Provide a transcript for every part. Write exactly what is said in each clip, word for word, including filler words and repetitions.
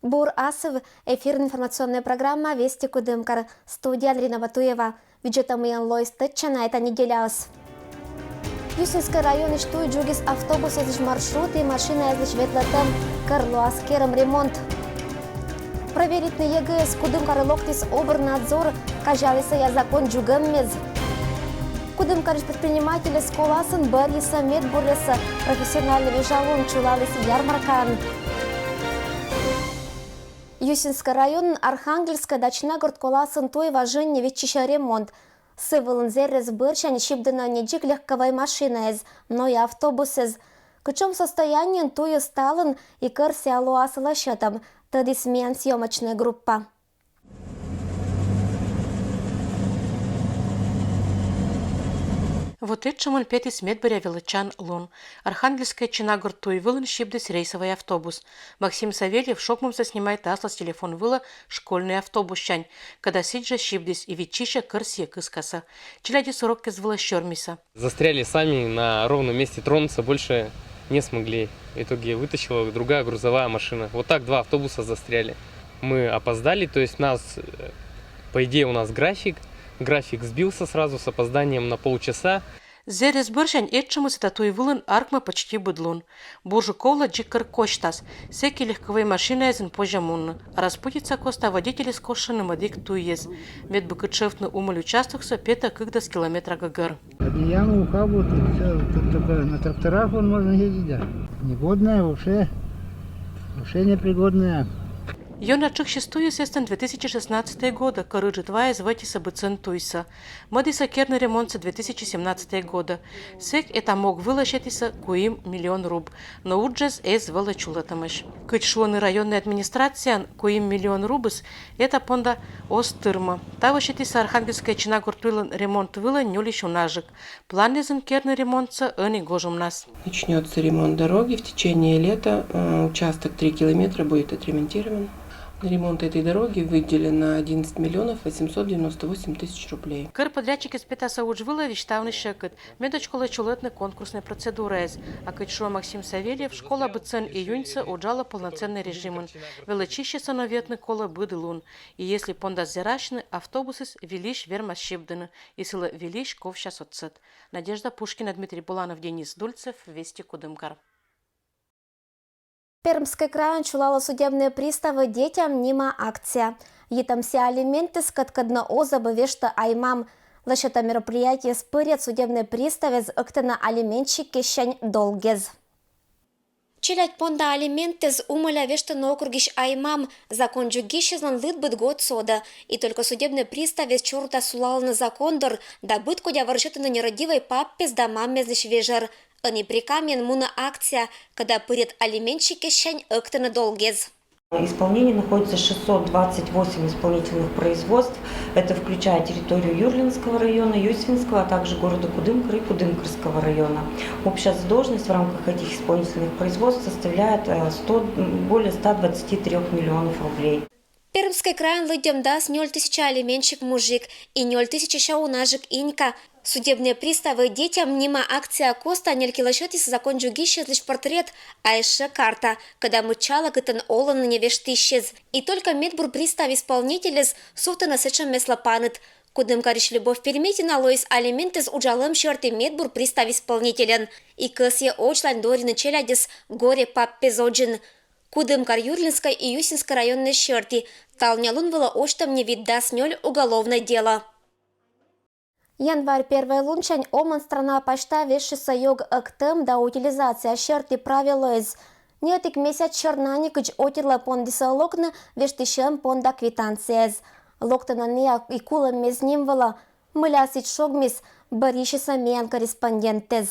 Бур асыв! Эфирын информационная программа «Вести Кудымкар». Студияын Рина Батуева. Видзӧдӧй, мыйӧн лоис тӧдчана эта неделяыс. Юсинскӧй районысь туй дзугис автобусыслысь маршрут и машинаыслысь ветлӧм. Кӧр лоас керӧм ремонт. Проверитны ЕГЭ-ӧс Кудымкарӧ локтіс Обрнадзор, казяліс сійӧ закон дзугӧммӧс. Кудымкарысь предпринимательӧс коласын бӧрйисӧ медбуръяссӧ. Профессиональнӧй вежалун чулаліс ярмаркаын. Юсинскӧй районын Архангельскӧй да Чинагорт коласын туй важиниӧ виччысьӧ ремонт. Сы вылын зэрӧс бӧрсянь сибдӧны не дзик легковӧй машинаэз, но и автобусэз. Кутшӧм состояниеын туйыс талун и кӧр сійӧ лоас лӧсьӧдӧм, тӧдіс миян съёмочнӧй группа. Вот этшӧмӧн петіс медбӧръя велӧдчан лун. Архангельскӧй — Чинагорт туй вылын сибдіс рейсовӧй автобус. Максим Савельев шогмӧмсӧ снимайтӧ аслас телефон вылӧ школьнӧй автобуссянь, кӧда сідзжӧ сибдіс и виччысьӧ кӧр сійӧ кыскасӧ. Челядьыс уроккӧд вылӧ сёрмисӧ. Застряли сами на ровном месте, тронуться больше не смогли. В итоге вытащила другая грузовая машина. Вот так два автобуса застряли. Мы опоздали, то есть нас, э, по идее, у нас график. График сбился сразу с опозданием на полчаса. Зэрӧс бӧрсянь этшӧмыс эта туй вылын аркмӧ почти быд лун. Бурджык овлӧ дзик кӧр косьтас. Сэки легковӧй машинаэзын позьӧ мунны. Распутица коста водительыс кошкӧны мӧдік туйӧс. Медбук тшӧвтны Умыль участоксӧ петӧ кык дас километра гӧгӧр. Одни ямы, ухабы, вот, и всё, тут только на тракторах вон можно ездить, да. Негодная вообще, вообще непригодная. Ёна тшӧксис туйыс эстӧн две тысячи шестнадцатӧй годӧ, кӧр ыджыд ваыс вӧтисӧ быдсӧн туйсӧ. Мӧдісӧ керны ремонтсӧ две тысячи семнадцатӧй годӧ. Сэк эта мог вылӧ сетісӧ куим миллион руб, но уджыс эз вӧлӧ чулӧтӧмӧсь. Кыдз шуӧны районнӧй администрацияын, куим миллион рубыс эта понда оз тырмы. Таво сетісӧ Архангельскӧй — Чинагорт туйлӧн ремонт вылӧ нёльысь унажык. Планнысьӧн керны ремонтсӧ ӧні гожӧмнас. Начнётся ремонт дороги. В течение лета, э, участок три километра будет отремонтирован. На ремонт этой дороги выделено одиннадцать миллионов восемьсот девяносто восемь тысяч рублей. Кӧр подрядчикыс петасӧ удж вылӧ висьтавны сьӧкыд. Медодз колӧ чулӧтны конкурснӧй процедураыс. А кыдз шуӧ Максим Савельев, школа быдсӧн июньсӧ уджалӧ полноценнӧй режимын. Велӧдчысьясӧс но ветны колӧ быд лун. И если пондас зэрасьны, автобусыс вильысь вермас сибдыны, и сылы вильысь ковсяс отсӧг. Надежда Пушкина, Дмитрий Буланов, Денис Дульцев, «Вести Кудымкар». Пермскӧй крайын чулалӧ «Судебные приставы детям» нима акция. Йитӧмсьӧ алиментыс, кодкӧд нӧ оз абу вештӧ ай-мам. Лӧсьӧдӧм мероприятиеыс пырйӧд судебнӧй приставӧс ӧктӧны алиментщиккӧссянь долгӧс. Челядь понда алиментыс Умыля вештӧны округысь ай-мам. Закон дзугисьыслӧн лыдбыд год содӧ. И только судебнӧй приставӧс чорыда сулалӧны закон дор да быд кодь вӧрзьӧдтӧны нерадивӧй паппӧс да маммӧслысь вежӧр. Ӧні Прикамьеын мунӧ акция, кодкӧд пырйӧд алиментщиккӧссянь ӧктӧны долгӧс. В исполнении находится шестьсот двадцать восемь исполнительных производств. Это включая территорию Юрлинского района, Юсинского, а также города Кудымкар и Кудымкарского района. Общая задолженность в рамках этих исполнительных производств составляет, э, сто, м, более ста двадцати трёх миллионов рублей. Пермскӧй крайын лыддьӧм дас нёль тысяча алиментщик мужик и нёль тысяча унажык инька. «Судебные приставы детям» нима акция коста нелькылӧ сетісӧ закон дзугисьыслысь портрет, а ещӧ карта, кодкӧд мыччалӧ, кытӧн олӧны невештысьыс. И только медбур пристав-исполнительыс сувтӧны сэтшӧм места паныд. Кудымкарысь Любовь Перемитина лоис алиментыс уджалӧм серти медбур пристав-исполнительӧн. И кӧсйӧ водзлань дорйыны челядьыс горе паппӧс водзын. Кудымкар, Юрлинскӧй и Юсинскӧй районъяс серти талунъя лун вылӧ осьтӧм ни витдас нёль уголовнӧй дело. Январь первой лунсянь Омӧн страна пасьта вежсьыссӧ ёг ӧктӧм да утилизация серти правилоыс. Ни ӧтик месяц сьӧрна некыдз отирлы пондісны локны вештысьӧм понда квитанцияыс. Локтӧны найӧ и кулӧммӧс ним вылӧ. Мыйла сідз шогмис, бӧрйысис миян корреспондентыс.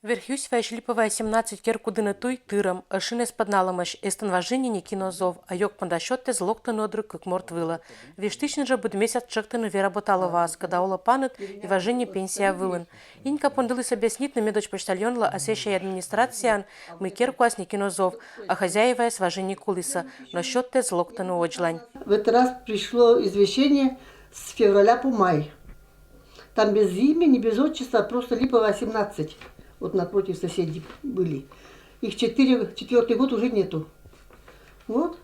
Верхъюсьваысь Липовая, семнадцать керкудыны туй тырӧм, ӧшинь эз пӧдналӧмаӧсь, эстӧн важиниӧн некинӧ оз ов, а ёг понда сётӧдз локтӧны ӧд рыт кык морт вылӧ. Вештысьӧн жӧ быд месяц тшӧктӧны Вера Боталоваӧс, кодкӧд олӧ паныд и важини пенсия вылын. Инька пондыліс объяснитны медводз почтальонлы, а сэсся администрацияын, мый керкуас некинӧ оз ов, а хозяеваыс важини кулісӧ, но сётӧдз локтӧны водзлань. В этот раз пришло извещение с февраля по май. Там без имени, без отчества, просто Липовая, семнадцать. Вот напротив соседи были. Их четыре, четвёртый год уже нету. Вот,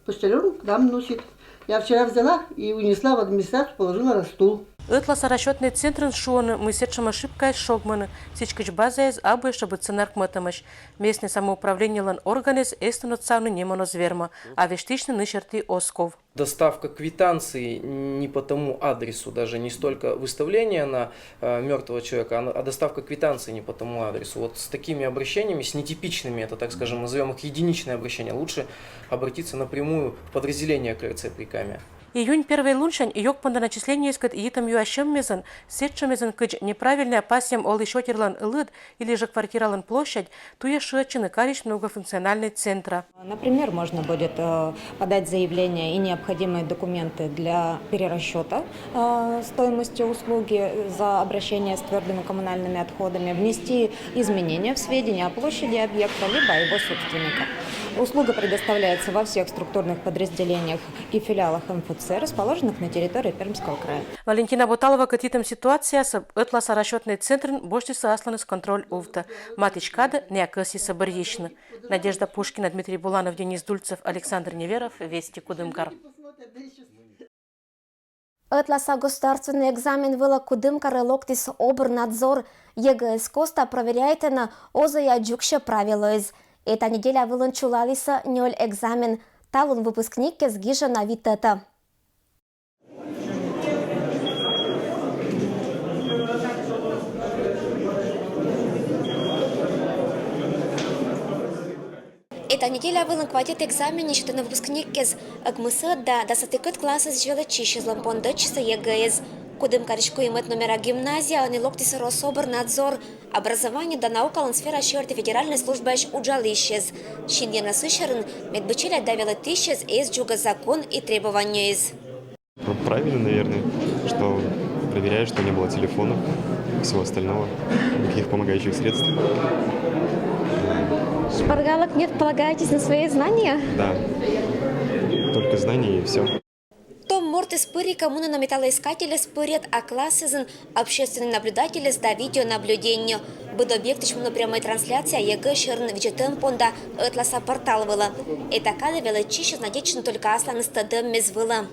почтальон там носит. Я вчера взяла и унесла в администрацию, положила на стул. Ӧтласа расчётнӧй центрын шуӧны, мый сэтшӧм ошибкаэз шогмӧны, сідзкӧдз базаэз абу ещӧ быдсӧн наркмӧтӧмӧсь. Местнӧй самоуправлениелӧн органэз эстын отсавны нем он оз вермӧ, а вештысьны ны серти оз ков. Доставка квитанции не по тому адресу, даже не столько выставление на э, мертвого человека, а, а доставка квитанции не по тому адресу. Вот с такими обращениями, с нетипичными, это, так скажем, назовем их единичные обращения, лучше обратиться напрямую в подразделение К Р Ц Прикамья. Июнь первой лунсянь ёгпонда начислениеыскӧд йитӧм юасьӧммезӧн, сэтшӧммезӧн, кыдз неправильнӧя пасйӧм олысь отирлӧн лыд или же квартиралӧн площадь, туйӧс шыӧдчӧны карысь многофункциональнӧй центра. Например, можно будет э, подать заявление и необходимые документы для перерасчета э, стоимости услуги за обращение с твердыми коммунальными отходами, внести изменения в сведения о площади объекта либо о его собственника. Услуга предоставляется во всех структурных подразделениях и филиалах М Ф Ц, расположенных на территории Пермского края. Валентина Боталова кӧть йитӧм ситуациясӧ Ӧтласа расчётнӧй центрын босьтісӧ асланыс контроль увтӧ. Матысь кадӧ найӧ кӧсйисӧ бӧрйысьны. Надежда Пушкина, Дмитрий Буланов, Денис Дульцев, Александр Неверов, Вести, Кудымкар. Ӧтласа государственнӧй экзамен вылӧ Кудымкарӧ локтіс обрнадзор. Е г э с коста проверяйтӧны, оз-ӧ-я дзугсьӧ правилоэз. Эта неделя вылын чулалісӧ нёль экзамен. Талун выпускниккез гижӧны витӧтӧ. Эта неделя вылын квайтӧд экзаменнӧ сетӧны выпускниккез. Ӧкмысӧд да дасӧд ӧтикӧд классысь велӧдчысьӧс лун пондӧдчисӧ е г э с. Кудымкарысь куимӧд номера гимназияын и локтіс рособрнадзор, образование да наукалӧн сфера серти федеральнӧй службаысь уджалысьӧс. Синйӧмнас сы сьӧрын, мед быдсяльӧ да велӧдысьӧс эз дзугӧ закон и требованиеяс. Правильно, наверное, что проверяют, что не было телефонов, всего остального, никаких помогающих средств. Шпаргалок нет, полагаетесь на свои знания? Да, только знания и все. Том мортыс пырикӧ мунӧны металлоискательӧс пырйӧд, а классысын общественнӧй наблюдательӧс да видеонаблюдение. Быд объектысь мунӧ прямӧй трансляция е г э сьӧрын видзӧдтӧм понда Ӧтласа портал вылӧ. Эта кадӧ велӧдчысьӧс надейтчӧны только асланыс тӧдӧммез вылӧ.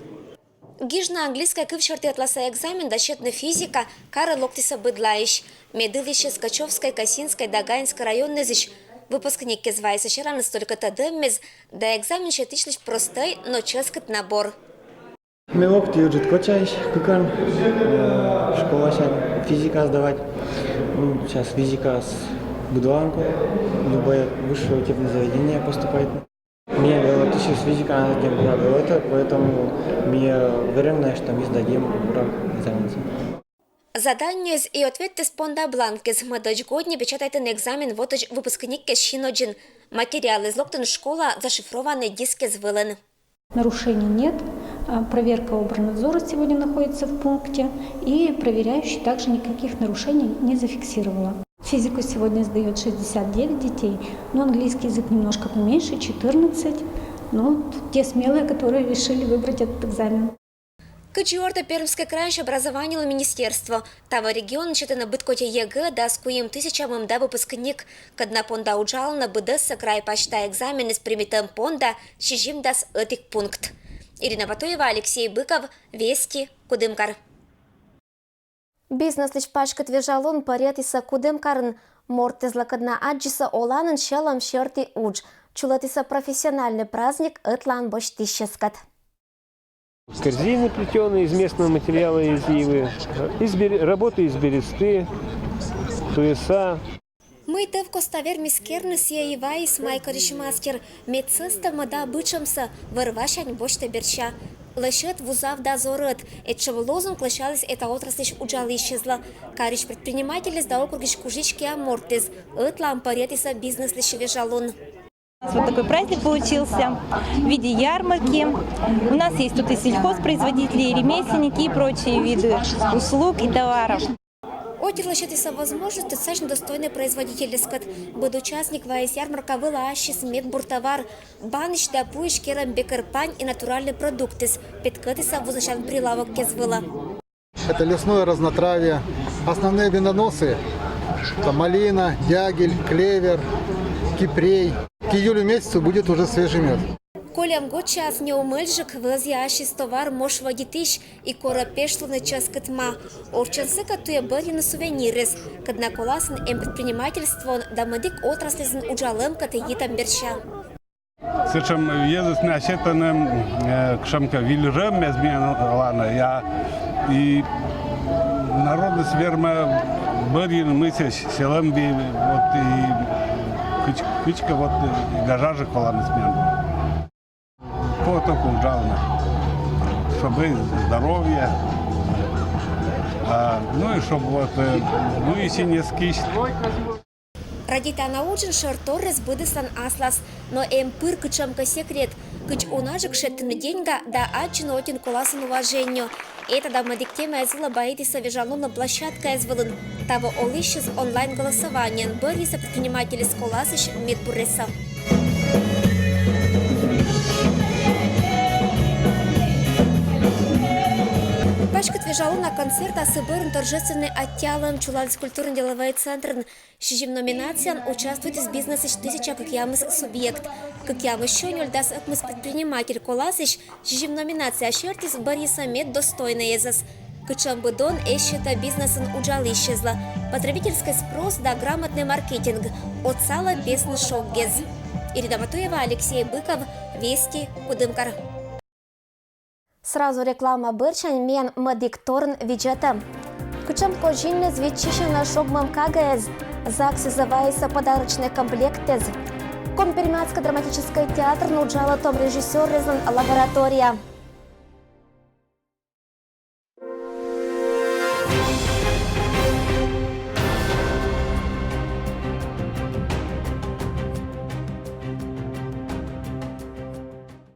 Гижны английскӧй кыв серти ӧтласа экзамен да сетны физика карӧ локтісӧ быдлаысь. Мед ылісьӧ Скачевскӧй, Касинскӧй да Гаинскӧй районъясысь выпускниккез вайисӧ сераліс только тӧдӧммес да экзамен сетысьлысь простӧй, но чӧскыд набор. Ме локті Ыджыд Кочайысь, кыкӧн, э, школасянь физика сдавать. Ну, сейчас физика с быдлаанку, любое высшее учебное заведение поступает. Мне велӧдысьыс физика на этим понравилась, поэтому мне уверенность, что мы сдадим ура экзамен. Заданиеяс и ответъяс понда бланкъяс мӧдӧдз годнӧ печатайтӧны экзамен вотӧдз выпускниккӧс синодзын. Материалыс локтӧны школаӧ зашифрованнӧй дискъяс вылын. Нарушений нет. А, проверка обрнадзора сегодня находится в пункте, и проверяющий также никаких нарушений не зафиксировала. Физику сегодня сдает шестьдесят девять детей, но английский язык немножко поменьше, четырнадцать. Ну, те смелые, которые решили выбрать этот экзамен. Кыдзи ордӧ Пермскӧй крайысь образованиелӧн министерство, таво регионын сетӧны быд кӧть е г э дас куим тысяча мында выпускник, кӧдна понда уджалӧны быдӧссӧ край пасьта экзаменыс примитӧм понда сизимдас ӧтик пункт. Ирина Батуева, Алексей Быков, Вести, Кудымкар. Бизнеслысь паськыд вежалун пӧръятісӧ Кудымкарын. Морттӧ злакӧдна аддзисӧ оланін сьӧлӧм серти удж. Чулӧтісӧ профессиональнӧй праздник ӧтлаын босьтысьяскӧд. Корзины плетеные из местного материала, из ивы, из бер- работы из бересты, туеса. Мый тӧв коста вермис керныс, сійӧ и вайис майкӧрысь мастер. Мед сӧстӧм да бытшӧмсӧ вӧр-васянь босьтӧ берся. Лӧсьыд вузав дазор ӧд — этшӧм лозунг лӧсяліс эта отрасльысь уджалысьяслы. Карысь предпринимательыс да округысь кужысь киа мортыс ӧтлаын пӧръятісӧ бизнеслысь вежалун. Вот такой праздник получился в виде ярмарки. У нас есть тут и сельхозпроизводители, и ремесленники, и прочие виды услуг и товаров. Отир лӧсьӧдісӧ возможность тӧдсасьны достойнӧй производительыскӧд. Быд участник вайис ярмарка вылӧ ассьыс медбур товар. Банысь да пуысь керӧм бекӧр пань и натуральнӧй продуктыс петкӧдісӧ вузасян прилавокъяс вылӧ. Это лесное разнотравье. Основные медоносы — это малина, дягель, клевер, кипрей. К июлю месяцу будет уже свежий мед. Кольӧм гӧгӧрвоас неумӧльджык вӧзйӧ ассьыс товар мош вӧдитысь и корӧ пешлыны чӧскыд ма. Орччӧн сыкӧд туйӧ бӧрйыны сувенирыс, кӧд на коласын эм предпринимательствоын да мӧдік отраслизын уджалӧмкӧд йитӧм бердса. Сэтшӧм йӧзыс на сетӧны, э, кутшӧмкӧ вильрӧм, мед миян оланныд, я, и народыс вермӧ бӧрйыны мыйсӧ сьӧлӧм вылӧ, вот, и кыдз-, кыдзкӧ вот, э, гажажык оланыс миян. Кӧть кыдз уджалны, чтобы здоровье, а, ну и чтобы вот, э, ну и синьыс кисьт. Радейтана уджын шӧрторйыс быдӧнлӧн аслас, но эм пыр кутшӧмкӧ секрет, кыдз унаджык шедьтыны деньга да аддзыны ӧтик коласын уважениеӧ. Этӧ да мӧдік темаяс вылӧ баитісны вежалунлӧн площадкаяс вылын. Таво олысьыс онлайн-голосованиеӧн бӧрйисны предпринимательӧс коласысь медбурӧсӧ. Паськыд вежалуна концерт ас бӧрын торжественнӧй аттьӧалӧм чулаліс культурно-делӧвӧй центрын. Сизим номинацияын участвуйтіс бизнесысь тысяча кӧкъямыс субъект. Кӧкъямыс сё нёльдас ӧкмыс предприниматель коласысь сизим номинация сертиыс бӧрйисны мед достойнӧйӧс. Кутшӧм бы дон эз сетӧ бизнесын уджалысьяслы. Потребительскӧй спрос да грамотнӧй маркетинг отсалӧ бесны шоггес. Ирина Матуева, Алексей Быков, Вести, Кудымкар. Сразу реклама бӧрсянь миян мӧдік торйӧн видзӧдам. Кутшӧм козинъяс виччысьӧны шогмӧм кагаӧс, ЗАГС-ас вайисны подарочнӧй комплектъяс. Коми-Пермяцкӧй драматическӧй театрын уджалӧ том режиссёръяслӧн лаборатория.